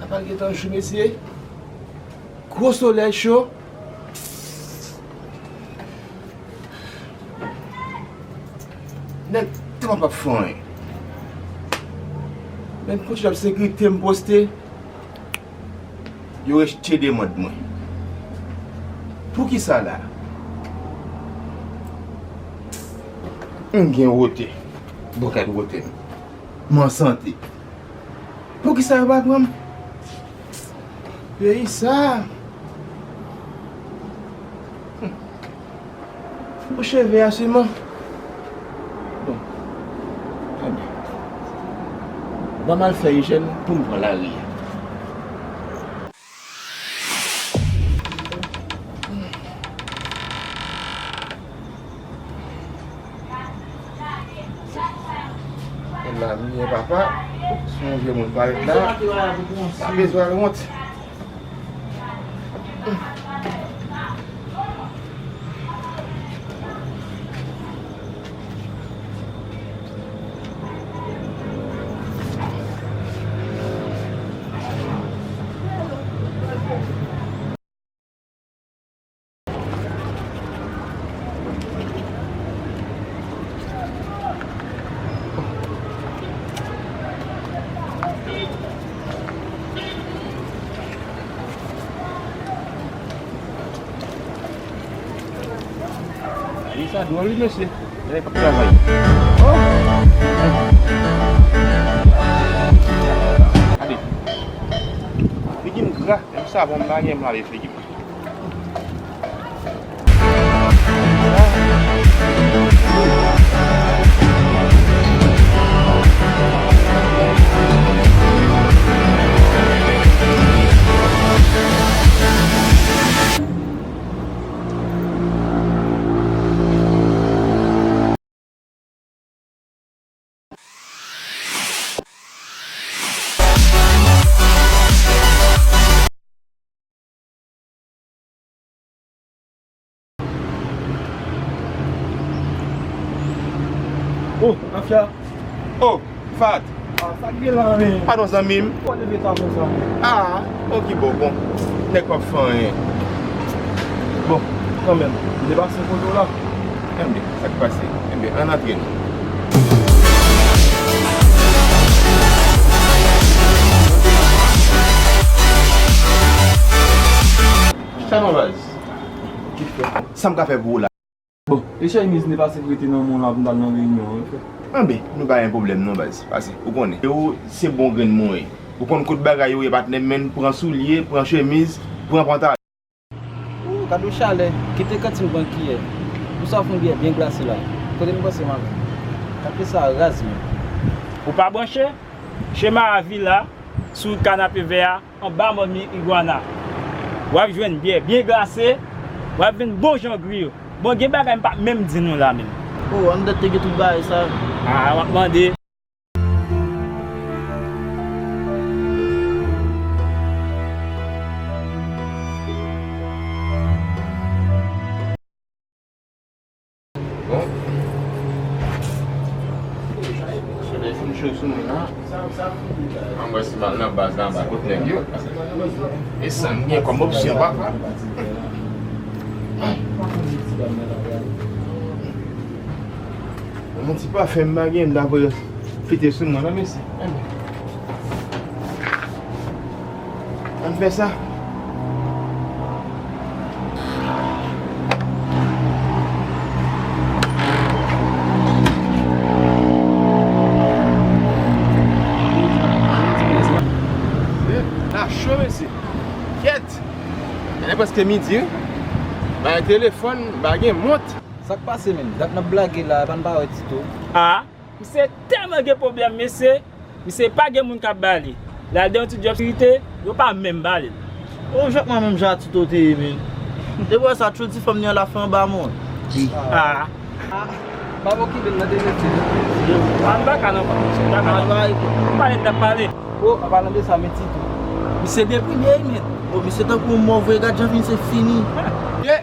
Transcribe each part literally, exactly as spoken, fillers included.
Malgre tan cho, mesye. Gwo solèy cho. Nèg tèlman p ap fè anyen. Menm kontinye ap sekirite m poste. Yo rejte demann mwen. Poukisa la? M gen wote. Bon, gad wote m. M an sante. Poukisa yo pa pran m? Peyi sa. Pou cheve a sèlman. Bon. Ebyen. Ban m al fè ijèn pou m pran lari a. E la m ye, papa. Si yon vye moun parèt la, pa bezwen al wont. Wi, sa dwòl, wi, mesye. Nèg p ap travay. Oh! Gade. Figi m gra. Menm savon m pa gen, m lave figi m. Oh, Mafya. Oh, Fat. Ah, sa k gen la, men? Padon, zanmi m. Ou leve ta konsa? Ah, ok, bon, bon. Nèg p ap fè anyen. Bon, kanmenm, m te pase kote w la. Enben, sa k pase? Enben, ann antre nou. Chita non, baz. Sa m ka fè pou ou la? Bon, e chemiz ne pa sekirite nan men w la pou m t al nan reyinyon an, frè. Anben, nou pa gen pwoblèm non, baz. Pase, ou konnen. E ou, se bon grenn mwen ye. Ou konn kout bagay yo ye, patnè m, men pran soulye, pran chemiz, pran pantalon. Ooh, gad yon chalè. Kite kantin pran kiyè. Pou sa w fè yon byè byen glase la. Kote m panse m ap. Gad sa raz, men. Ou pa branche? Chema a vila, sou wout Kanapevè a, anba mòn mi igwana. W ap jwenn byè byen glase, w ap jwenn bon jan griyo. Bon, gen bagay m p ap menm di nou la menm. Oh, anndan te gen tout bagay sa. Ah, w ap mande. Bon. Solèy fin cho sou mwen la. An mwen si m al nan baz la anba kot nèg yo. E sa m gen kòm opsyon, papa. Yon ti pafen m pa gen, m ta voye fete sou mwen la, mesye. Ann fè sa. La cho, mesye. Kèt! Genlè prèske midi, wi. M pa gen telefòn, m pa gen mont. Sa k pase menm? Dat n ap blage la, pa n pa wè Tito. Ah, misye tèlman gen pwoblèm, mesye. Misye pa gen moun k ap ba li. L al de yon ti djòb sekirite, yo pa menm ba li l. Ou jwenn mwen menm jan a Tito te ye, men. Depi w wè sa, tchou di fanm ni an la fè anba mwen. Ah. Ah, pa okipe l nan de mesye. Ann baka non, pa. Ann baka non. Ann baka. Pale n t ap pale. Oh, an palan de sa, men Tito. Misye deprime, wi, men. Oh, misye tankou yon mò vre, gad jan misye fini. Yeah.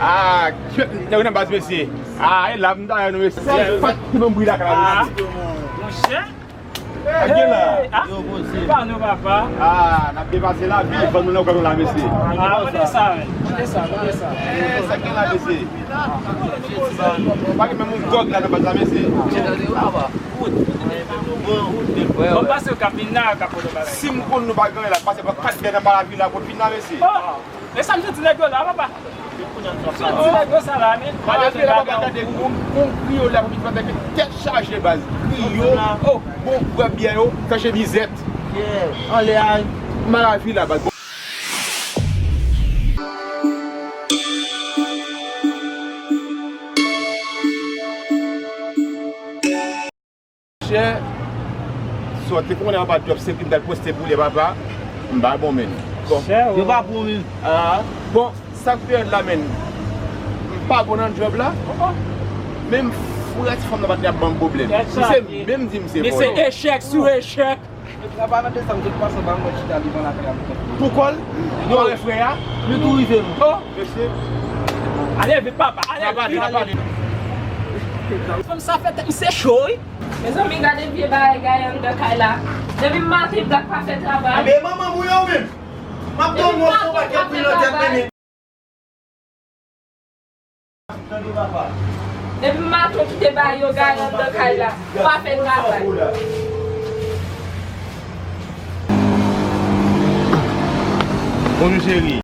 Ah, nèg nan baz, mesye. Ah, e la m ta wè nou, mesye. Fat ki ban m bri lakay la, mesye. Monchè. Sa k gen la? Hey, ah, yo poze. Pale, papa. Ah, n ap depase lavi, fann nou nan gòl la, mesye. Ah, mande sa, mande sa, mande sa. Eh, sa k gen la, mesye? Pa gen menm yon gòg la nan baz la, mesye. Bon, pase yo k ap vin la, yo k ap pote bagay. Si m konn nou pa gen la, pase pa kat bè nan Malavila pou vin la, mesye. Oh, e sa m soti nèg yo la, papa. Soti nèg yo sa la, men. Malavila, papa, gade, gon, gon griyo la pou vin avèk tèt chaje, baz. Griyo, oh, bon, bwè byè yo, fè chemizèt. Yeah. Anlè a, Malavila, baz. Chè, sòti pou konnen papa djòb se ki m t al poste pou li, papa. M pa bon, men. Bon. Chè, yo pa pou, men. Ah, bon, sa k fè la, men. M pa bon nan djòb la. Oh, oh. Menm frè ti fanm nan pa t ap ban m pwoblèm. Misye menm di misye vòlè. Misye echèk sou echèk. Depi nan pa nan desanm, tout pasan pa mwen chita devan lakay la pou kont mwen. Pou kòl? Nou pa wè frè a? Nou tou rive, nou. Oh, mesye. Ale vit, papa, ale vit. Fanm sa fè tèt misye cho, wi. Mezanmi, gade vye bagay gaye anndan kay la. Depi maten, Black pa fè travay. Ebyen, manman mouye w menm. M ap tann ou fè yon pakèt pil nan tèt, men. Depi maten kite bagay yo gaye anndan kay la, pa fè travay. Bonjou, cheri.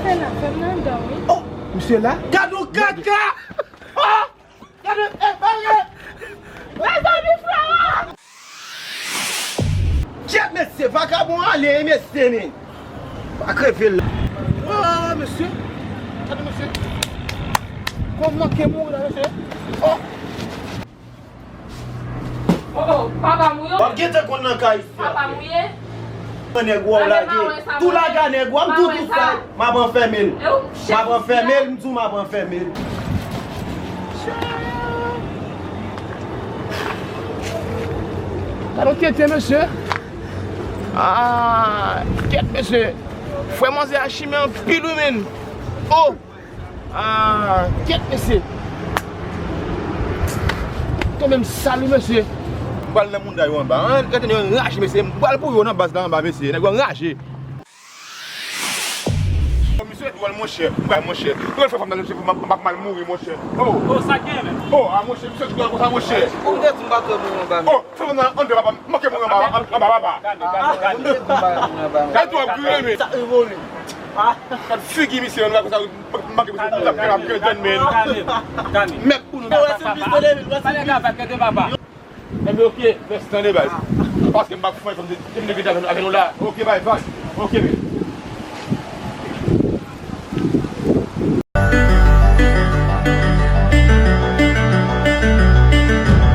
Fè la, fè m nan anndan, wi. Oh, misye la? Gade yon kaka! Oh! Gade, eh, barye! Mezanmi, frè! Kyèt, mesye, vakabon ale, mesye, men. Pa kreve l. Oh, mesye. Gade, mesye. Kòm manke mouri la, mesye. Oh! Oh, oh, papa mouye. W ap gentan konn nan kay. Papa mouye. Nèg ou lage. Tou laga nèg ou, m tou tou fè. M ap anfèmen l. M ap anfèmen l, m di w m ap anfèmen l. Gade yon tenten, mesye. Ah, kèt, mesye. Frè manzè a chimè anpil, wi, men. Oh! Ah, kèt, mesye. Tonbe m sal wi, mesye. M pral nan moun yo anba. An, gade nèg yo anraje, mesye. M pral pou yo nan baz la anba, mesye. Nèg yo anraje. Oh, misye dwòl, monchè. M pral, monchè. Dwòl fè fanm nan, m ap mal mouri, monchè. Oh. Oh, sa gen, men. Oh, ah, monchè, misye dwòl konsa, monchè. Ou te di m pa twò moun anba, men. Oh, fanm nan anndan, papa. Manke moun anba, anba, papa. Kalme, kalme, kalme, kalme. Gade twòp grenn, men. Sa evole. Gad figi misye, nou va konsa, manke misye, nou va fè la grenn, men. Kalme, kalme. Mèt pou nou. Rest in peace, Tony, rest in peace. Pale avèk papa. Enben, ok, mèsi, tande, baz. Paske m pa fè fanm, se m te vin avèk nou la. Ok, bye, bye. Ok, men.